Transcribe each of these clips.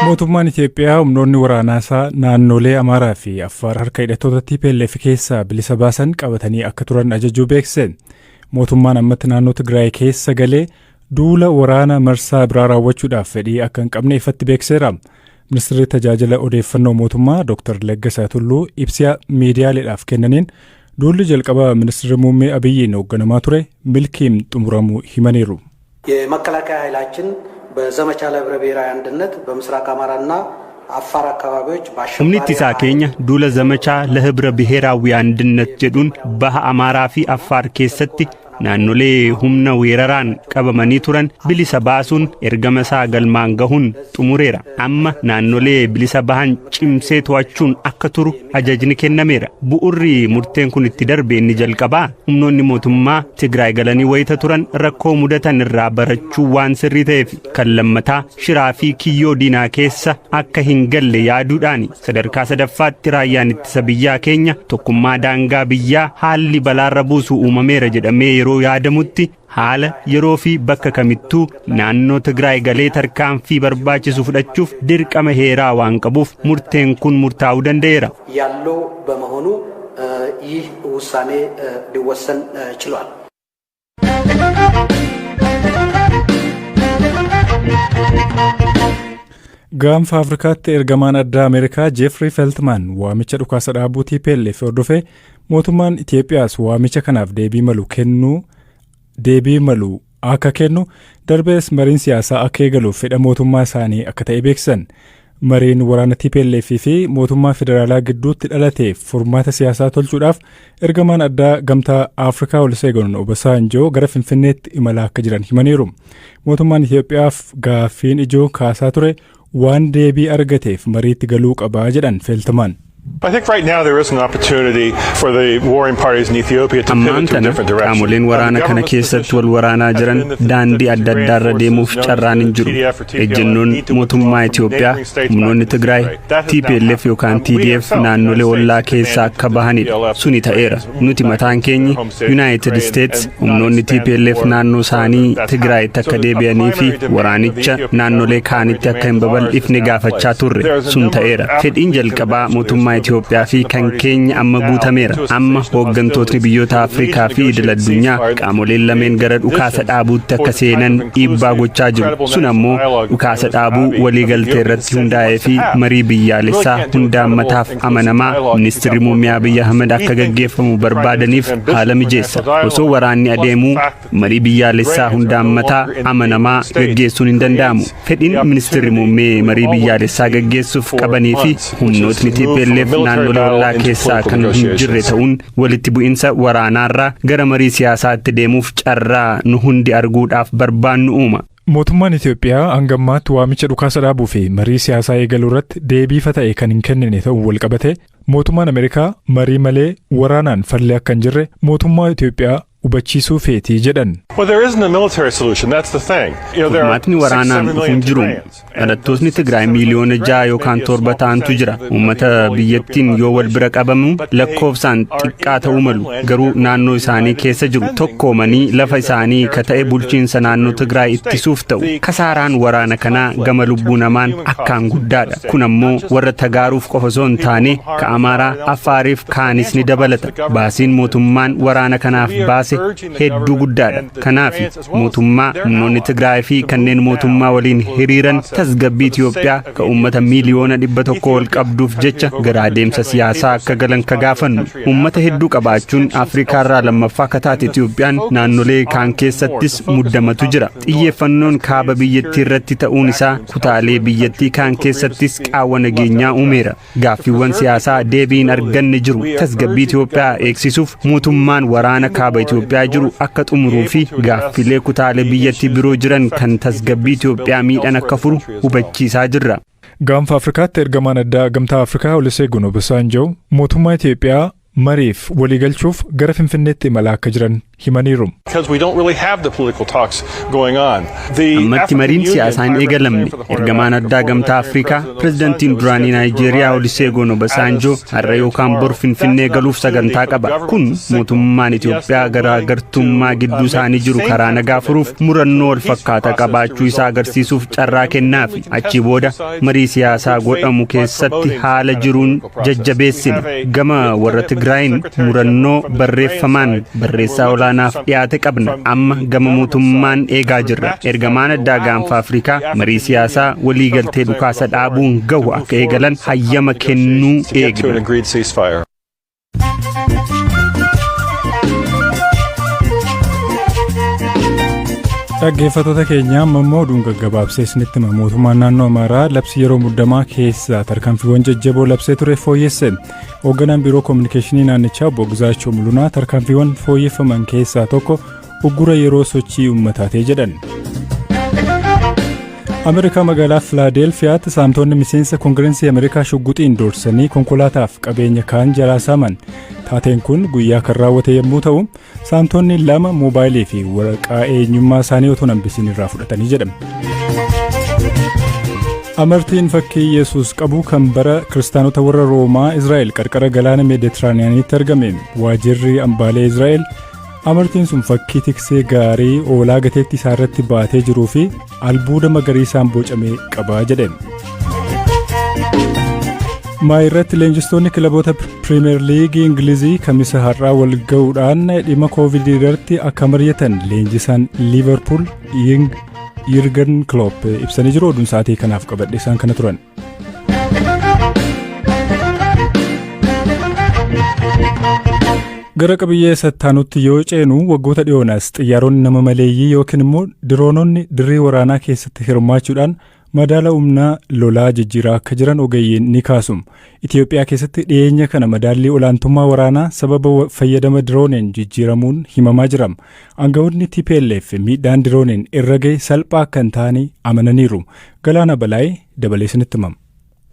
Mootummaan Itoophiyaa humnoonni waraanaa isaa naannolee Amaaraa fi Affaar harka hidhattoota TPLF keessaa bilisa baasan qabatanii akka turan ajajuu beeksise. Mootummaan ammatti naannoo Tigraay keessa galee duula waraana marsaa biraa raawwachuudhaaf fedhii akka hin qabne ifatti beeksiseera. Ministeerri tajaajila odeeffannoo mootummaa Dr. Laggasaa Tulluu ibsa miidiyaaleedhaaf kennaniin duulli jalqaba ministeerri muummee Abiyyiin hoogganamaa ture milkiin xumuramuu himaniiru. የመከላከያ ኃይላችን በዘመቻ ለህብረ ብሔራዊ አንድነት በምስራቅ አማራና አፋር አካባቢዎች Humni ittisaa keenya duula zamachaa ለህብረ ብሔራዊ አንድነት jedhuun baha Amaaraa fi Affaar keessatti naannolee humna weeraraan qabamanii turan bilisa baasuun ergama isaa galmaan gahuun xumureera. Amma naannolee bilisa bahan cimsee to'achuun akka turu ajajni kennameera. Bu'urri murteen kun itti darbe inni jalqabaa humnoonni mootummaa Tigraay galanii wayita turan rakkoo mudatan irraa barachuu waan sirrii ta'eef, kan lammataa shiraa fi kiyyoo diinaa keessa akka hin galle yaaduudhaani. Sadarkaa sadaffaatti raayyaan ittisa biyyaa keenya tokkummaa daangaa biyyaa haalli balaarra buusu uumameera jedhamee yeroo yaadamutti haala yeroo fi bakka kamittuu naannoo Tigraay galee tarkaanfii barbaachisu fudhachuuf dirqama heeraa waan qabuuf murteen kun murtaa'uu danda'eera. ያለው በመሆኑ ይህ ውሳኔ ሊወሰን ችሏል። Gaanfa Afrikaatti ergamaan addaa Ameerikaa Jeefrii Feltmaan waamicha dhukaasa dhaabuu TPLF hordofee mootummaan Itoophiyaas waamicha kanaaf deebii malu kennuu deebii malu akka kennu, darbees mariin siyaasaa akka eegaluuf fedha mootummaa isaanii akka ta'e beeksisan. Mariin waraana TPLF fi mootummaa federaalaa gidduutti dhalateef furmaata siyaasaa tolchuudhaaf ergamaan addaa Gamtaa Afrikaa Oluseegun Obasanjoo gara Finfinneetti imalaa akka jiran himaniiru. Mootummaan Itoophiyaaf gaaffiin ijoo kaasaa ture waan deebii argateef mariitti galuu qabaa jedhan Feeltamaan. I think right now there is an opportunity for the warring parties in Ethiopia to Ammaan pivot to a tana different direction. Qaamoleen waraana kana keessatti wal waraanaa jiran daandii adda addaarra deemuuf carraan hin jiru. Ejjennoon mootummaa Itoophiyaa humnoonni Tigraay, TPLF yookaan TDF naannolee ollaa keessaa akka bahanidha. Suni ta'eera. Nuti mataan keenyi, United States, humnoonni TPLF naannoo isaanii Tigraayitti akka deebi'anii fi waraanicha naannolee kaanitti akka hin babal'ifne gaafachaa turre. Sun ta'eera. Fedhiin jalqabaa mootummaa Itoophiyaa fi kan keenya amma guutameera. Amma hooggantootni biyyoota Afrikaa fi idil addunyaa qaamoleen lameen gara dhukaasa dhaabuutti akka seenan dhiibbaa gochaa jiru. Sun ammoo dhukaasa dhaabuu waliigaltee irratti hundaa'ee fi marii biyyaalessaa hundaammataaf amanamaa ministeerri muummee Abiyyi Ahmed akka gaggeeffamu barbaadaniif haala mijeessa. Osoo waraanni adeemuu marii biyyaalessaa hundaammataa amanamaa gaggeessuun hin danda'amu. Fedhiin ministeerri muummee marii biyyaalessaa gaggeessuuf qabanii fi humnootni TPLF naannolee ollaa keessaa kan hin jirre ta'uun walitti bu'insa waraanaarraa gara marii siyaasaatti deemuuf carraa nu hundi arguudhaaf barbaannu uuma. Mootummaan Itoophiyaa hanga ammaatti waamicha dhukaasa dhaabuu fi marii siyaasaa eegaluu irratti deebii ifa ta'e kan hin kennine ta'uun walqabate mootummaan Ameerikaa marii malee waraanaan fallee akka hin jirre mootummaa Itoophiyaa hubachiisuu feetii jedhan. Well, there isn't a military solution. That's the thing. There are Furmaatni 6, waraanaan 7 dhufu million hin jiru. Tigrayans. Dhalattootni Tigraay miiliyoona 6 yookaan 7 ta'antu jira. Uummata biyyattiin yoo wal bira qabamu lakkoofsaan xiqqaa ta'uu malu. Garuu naannoo isaanii keessa jiru. Tokkoomanii lafa isaanii ka ta'e bulchiinsa naannoo Tigraay ittisuuf ta'u. Kasaaraan waraana kanaa gama lubbuu namaan akkaan guddaadha. Kun ammoo warra Tagaaruuf qofa osoo hin taane ka Amaaraa, Affaariif kaanis ni dabalata. Baasiin mootummaan waraana kanaaf baase hedduu guddaadha. Kanaaf mootummaa, humnoonni Tigraay fi kanneen mootummaa waliin hiriiran tasgabbii Itoophiyaa ka uummata miiliyoona 100 ol qabduuf jecha gara adeemsa siyaasaa akka galan ka gaafannu. Uummata hedduu qabaachuun Afrikaarraa lammaffaa ka taate Itoophiyaan naannolee kaan keessattis muddamatu jira. Xiyyeeffannoon kaaba biyyattii irratti ta'uun isaa kutaalee biyyattii kaan keessattis qaawwa nageenyaa uumeera. Gaaffiiwwan siyaasaa deebii hin arganne jiru. Tasgabbii Itoophiyaa eegsisuuf mootummaan waraana kaaba Itoophiyaa jiru akka xumuruu fi gaaffilee kutaalee biyyattii biroo jiran kan tasgabbii Itoophiyaa miidhan akka furu hubachiisaa jirra. Gaanfa Afrikaatti ergamaan addaa Gamtaa Afrikaa Oluseegun Obasanjoo mootummaa Itoophiyaa mariif waliigalchuuf gara Finfinneetti imalaa akka jiran Himaniiru. Ammatti mariin siyaasaa hin eegalamne. Ergamaan addaa Gamtaa Afrikaa, pirezidantiin duraanii Naayijeeriyaa Oluseegun Obasanjoo har'a yookaan bor Finfinnee galuuf sagantaa qaba. Kun mootummaan Itoophiyaa garaagartummaa gidduu isaanii jiru karaa nagaa furuuf murannoo wal fakkaataa qabaachuu isaa agarsiisuuf carraa kennaafi. Achii booda marii siyaasaa godhamu keessatti haala jiruun jajjabeessina. Gama warra Tigraayin murannoo barreeffamaan barreessaa olaanaaf dhiyaate qabna. Amma gama mootummaan eegaa jirra. Ergamaan addaa Gaanfa Afrikaa marii siyaasaa waliigaltee dhukaasa dhaabuun gahu akka eegalan hayyama kennuu eegna. Dhaggeeffattoota keenya, amma immoo oduun gaggabaabsee isinitti hima. Mootummaan naannoo Amaaraa labsii yeroo muddamaa keessa tarkaanfiiwwan jajjaboo labsee ture fooyyesse. Hoogganaan biiroo koominikeeshinii naannichaa obbo Gizaachoo Mulunaa tarkaanfiiwwan fooyyeffaman keessaa tokko uggura yeroo sochii uummataatee jedhan. Ameerikaa magaalaa Filaadelfiyaatti saamtonni miseensa Koongireensii Ameerikaa shugguxiin doorsanii konkolaataaf qabeenya kaan jalaa saaman. Taateen kun guyyaa kan raawwate yommuu ta'u, saamtonni lama moobaayilii fi waraqaa eenyummaa isaanii otoo hambisiin irraa fudhatanii jedhama. Amartiin fakkii Yesuus qabu kan bara kiristaanota warra Roomaa Israa'el qarqara galaana Meeditiraaniyaanitti argame. Waajirri hambaalee Israa'el amartiin sun fakkii tiksee gaarii oolaa gateettii isaa irratti baatee jiruu fi albuuda magariisaan bocame qabaa jedhe. Irratti leenjistoonni kilaboota Piriimeer Liigii Ingilizii Kamisa har'aa wal ga'uudhaan dhimma Koovidii irratti akka mari'atan leenjisaan Liiverpuul Yirgen Klopp ibsanii jiru. Oduun sa'aatii kanaaf qabadhe isaan kana turan. Gara qabiyyee sattaanutti yoo ceenu, waggoota dhiyoonaas xiyyaaronni nama maleeyyii yookiin immoo diroononni dirree waraanaa keessatti hirmaachuudhaan madaala humnaa lolaa jijjiiraa akka jiran ogeeyyiin ni kaasu. Itoophiyaa keessatti dhiyeenya kana madaallii olaantummaa waraanaa sababa fayyadama dirooniin jijjiiramuun himamaa jira. Aangawoonni TPLF miidhaan dirooniin irra gahe salphaa akka hin taane amananiiru. Galaana Balaayee dabalee isinitti himama.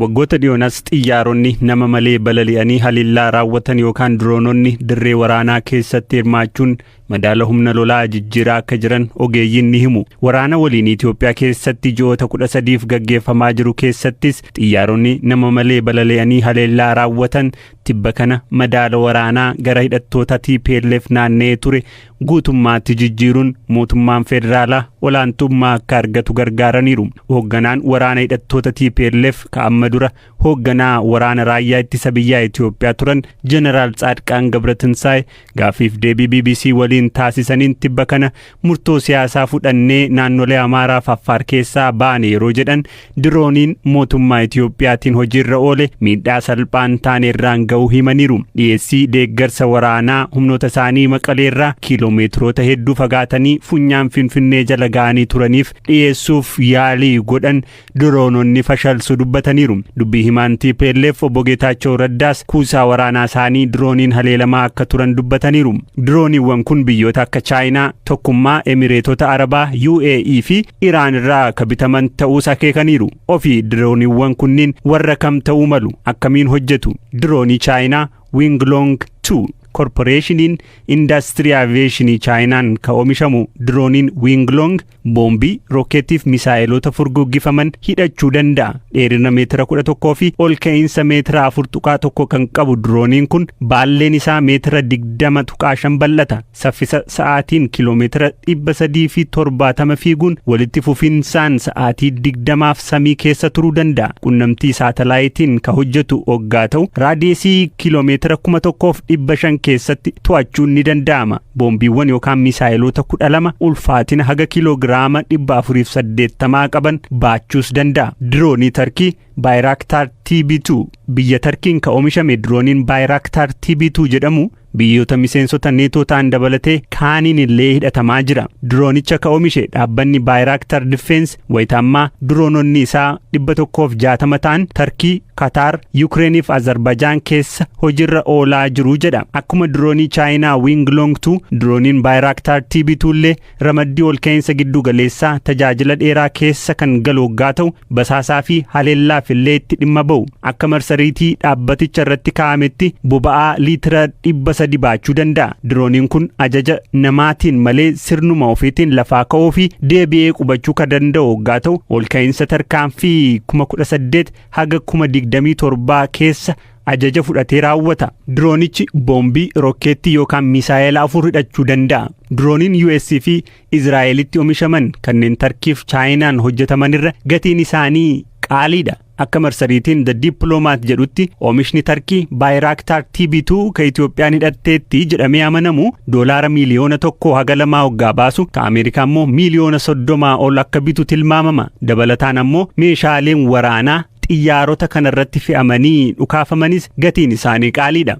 Waggoota dhiyoonas xiyyaaronni nama malee balali'anii haleellaa raawwatan yookaan diroononni dirree waraanaa keessatti hirmaachuun madaala humna lolaa jijjiiraa akka jiran ogeeyyiin ni himu. Waraana waliin Itoophiyaa keessatti ji'oota 13f gaggeeffamaa jiru keessattis xiyyaaronni nama malee balali'anii haleellaa raawwatan tibba kana madaala waraanaa gara hidhattoota TPLF naanna'ee ture guutummaatti jijjiiruun mootummaan federaalaa olaantummaa akka argatu gargaaraniiru. Hoogganaan waraana hidhattoota TPLF ka amma dura hoogganaa waraana raayyaa ittisa biyyaa Itoophiyaa turan Jeneraal Tsaadqaan Gabratinsaay gaaffiif deebii BBC waliin taasisaniin tibba kana murtoo siyaasaa fudhannee naannolee Amaaraa fi Affaar keessaa baane yeroo jedhan, dirooniin mootummaa Itoophiyaatiin hojiirra oole miidhaa salphaan taane irraan ga'uu himaniiru. Dhiyeessii deeggarsa waraanaa humnoota isaanii Maqaleerraa kiiloomeetiroota hedduu fagaatanii funyaan Finfinnee jala ga'anii turaniif dhiyeessuuf yaalii godhan diroononni fashalsu dubbataniiru. Dubbii himaan TPLF obbo Geetaachoo Raddaas kuusaa waraanaa isaanii dirooniin haleelamaa akka turan dubbataniiru. Dirooniiwwan kun biyyoota akka Chaayinaa, Tokkummaa Emireetota Arabaa, UAE fi Iraan irraa akka bitaman ta'uus akeekaniiru. Ofii dirooniiwwan kunniin warra kam ta'uu malu? Akkamiin hojjetu? Diroonii Chaayinaa Wing Loong 2. Korporeeshiniin Indaastirii Aviyeeshinii Chaayinaan ka oomishamu dirooniin Wing Loong boombii, rookeetiif misaa'eloota furguggifaman hidhachuu danda'a. Dheerina meetira 11 fi ol ka'iinsa meetira 4.1 kan qabu dirooniin kun baalleen isaa meetira 20.5 bal'ata. Saffisa sa'aatiin kiiloomeetira 370 fiiguun walitti fufinsaan sa'aatii 20f samii keessa turuu danda'a. Qunnamtii saatalaayitiin ka hojjetu hoggaa ta'u, raadiyeesii kiiloomeetira 1500 keessatti to'achuun ni danda'ama. Boombiiwwan yookaan misaa'eloota 12 ulfaatina haga kiiloogiraama 480 qaban baachuus danda'a. Diroonii Tarkii Baayiraaktaar TB2. Biyya Tarkiin ka oomishame dirooniin Baayiraaktaar TB2 jedhamu biyyoota miseensota Neetoo ta'an dabalatee kaaniin illee hidhatamaa jira. Diroonicha ka oomishe dhaabbanni Baayiraaktar Difeensi wayita ammaa diroononni isaa 160 ta'an Tarkii, Kataar, Yukireenii fi Azerbaajaan keessa hojiirra oolaa jiru jedha. Akkuma diroonii Chaayinaa Wing Loong 2, dirooniin Baayiraaktar TB2 illee ramaddii ol ka'iinsa giddu galeessaa tajaajila dheeraa keessa kan galu hoggaa ta'u, basaasaa fi haleellaaf geejjibaaf illee itti dhimma ba'u. Akka marsariitii dhaabbaticha irratti kaa'ametti boba'aa liitira 300 baachuu danda'a. Dirooniin kun ajaja namaatiin malee sirnuma ofiitiin lafaa ka'uu fi deebi'ee qubachuu kan danda'u hoggaa ta'u, ol ka'iinsa tarkaanfii 18,000 haga 27,000 keessa ajaja fudhatee raawwata. Diroonichi boombii, rokkeettii yookaan misaayela afur hidhachuu danda'a. Dirooniin US fi Izraa'elitti oomishaman kanneen Tarkiif Chaayinaan hojjetamanirra gatiin isaanii qaaliidha. Akka marsariitiin The Diplomat jedhutti, oomishni Tarkii Bayraktar TB2 ka Itoophiyaan hidhatteetti jedhamee amanamu doolaara miiliyoona 1 haga 2 hoggaa baasu, ka Ameerikaa immoo miiliyoona 30 ol akka bitu tilmaamama. Dabalataan ammoo meeshaaleen waraanaa xiyyaarota kanarratti fe'amanii dhukaafamanis gatiin isaanii qaaliidha.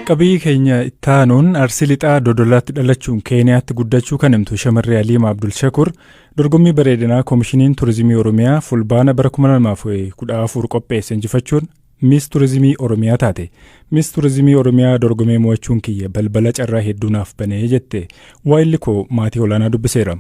Qabiyyee keenya ittaanuun, Arsii Lixaa Dodolaatti dhalachuun Keeniyaatti guddachuu kan himtu shamarree Aliima Abdul Shakur, dorgommii bareedinaa Koomishiniin Turizimii Oromiyaa Fulbaana bara 2014 qopheesse injifachuun Miss Turizimii Oromiyaa taate. "Miss Turizimii Oromiyaa dorgomee mo'achuun kiyya balbala carraa hedduu naaf banee," jette. Waayilli koo maatii olaanaa dubbiseera.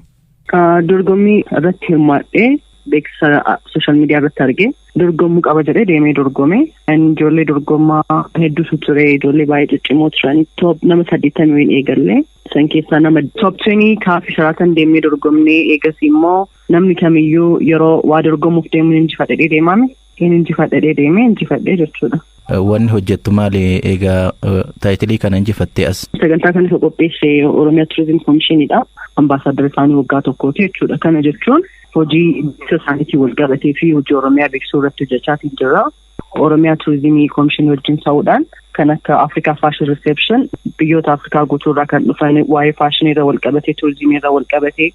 Dorgommii irratti hirmaadhee beeksisa social media irratti argee dorgommuu qaba jedhee deemee dorgome. Ijoollee dorgommaa hedduutu ture, ijoollee baay'ee ciccimoo turanii, top nama 80 waliin eegalle. San keessaa nama top 20 kaafii Sheraton deemnee dorgomnee. Eegas immoo namni kamiyyuu yeroo waa dorgomuuf deemu injifadhee deemame. Inni injifadhee deemee injifadhee jechuudha. Wanni hojjettu maali egaa title kana injifattee as? Sagantaa kana isa qopheesse Oromiyaa Tourism Commissionidha. Ambaasaadara isaanii waggaa tokkooti jechuudha. Kana jechuun hojii beeksisa isaaniitiin wal qabatee fi hojii Oromiyaa beeksisuu irratti hojjechaatiin jirra. Oromiyaa Turizimii Komishinii wajjin ta'uudhaan kan akka Afrikaa Fashion Reception, biyyoota Afrikaa guutuurraa kan dhufan, waa'ee faashinii irra wal qabatee, turizimii irra wal qabatee,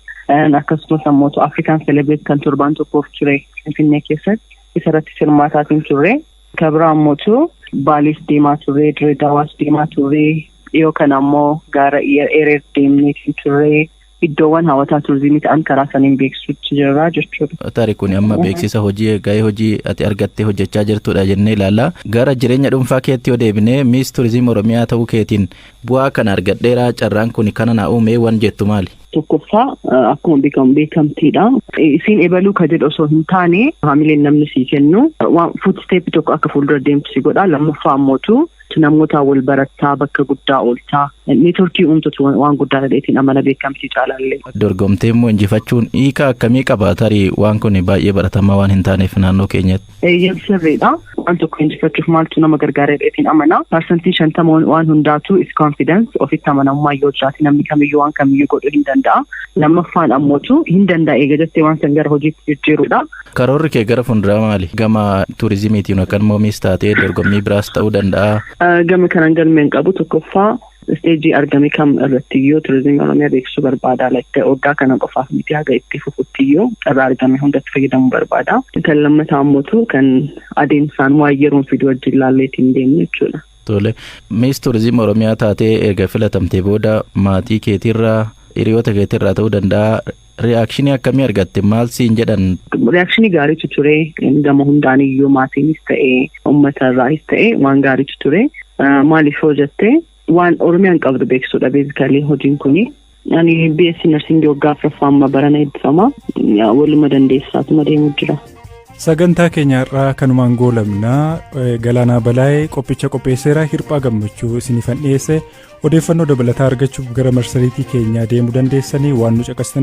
akkasumas ammoo Afrikaan Celebrate kan torbaan tokkoof ture Finfinnee keessatti isarratti hirmaataatiin turre. Kabira ammootu Baalees deemaa turre, Dirree Dawaas deemaa turre, dhiyoo kana ammoo gaara Ereer deemneetiin turre. Iddoowwan hawwataa turizimii ta'an karaa saniin beeksisuutti jirra jechuudha. Tarii kun amma beeksisa hojii, gahee hojii ati argattee hojjechaa jirtudha jennee ilaalla. Gara jireenya dhuunfaa keetti yoo deebinee, Miss Turizimii Oromiyaa ta'uu keetiin bu'aa kana argadheera, carraan kun kana naa uume waan jettu maali? Tokkoffaa, akkuma beekamu beekamtiidha. Isiin ebaluu ka jedhu osoo hin taane, haamileen namni sii kennu waan footstep tokko akka fuuldura deemtu si godha. Lammaffaa ammootu namoota wal barattaa, bakka guddaa ooltaa, network uumtutu waan guddaa ta'eetiin amana, beekamtii caalaallee. Dorgomtee immoo injifachuun hiika akkamii qaba, tarii waan kun baay'ee baratamaa waan hin taaneef naannoo keenyatti? Eeyyam, sirriidha. Waan tokko injifachuuf maaltu nama gargaara jedheetiin amana. 50% waan hundaatu is confidence, ofitti amanamummaa yoo jiraate namni kamiyyuu waan kamiyyuu godhuu hin danda'a. Lammaffaan ammootu hin danda'a eega jettee waan san gara hojiitti jijjiiruudha. Karoorri kee gara fuulduraa maali? Gama turizimiitiin yookaan immoo Miss taatee dorgommii biraas ta'uu danda'a. Gama kanaan galmeen qabu, tokkoffaa stage argame kam irratti iyyuu turizimii Oromiyaa beeksisuu barbaada. Waggaa kana qofaaf miti, haga itti fufutti iyyuu carraa argame hundatti fayyadamuu barbaada. Kan lammataa ammootu kan adeemsaan waan yeroon fidu wajjin laalleetiin deemnu jechuudha. Tole. Miss Turizimii Oromiyaa taatee erga filatamtee booda maatii keetiirraa, hiriyoota keetiirraa ta'uu danda'a, reaction akkamii argatte? Maal siin jedhan? Reaction gaariitu ture. Gama hundaan iyyuu, maatiinis ta'ee uummata irraayis ta'ee, waan gaariitu ture. Maaliif yoo jette, waan Oromiyaan qabdu beeksisuudha basically hojiin kuni. Ani BSc Nursing waggaa afuraffaa amma barana eebbifama. Waluma dandeessaatuma deemu jira. Sagantaa keenya har'aa kanumaan goolabnaa. Galaanaa Balaayee qophicha qopheesseera, Hirphaa Gammachuu isiniifan dhiyeesse. Odeeffannoo dabalataa argachuuf gara marsariitii keenyaa deemuu dandeessanii. Waan nu caqastaniif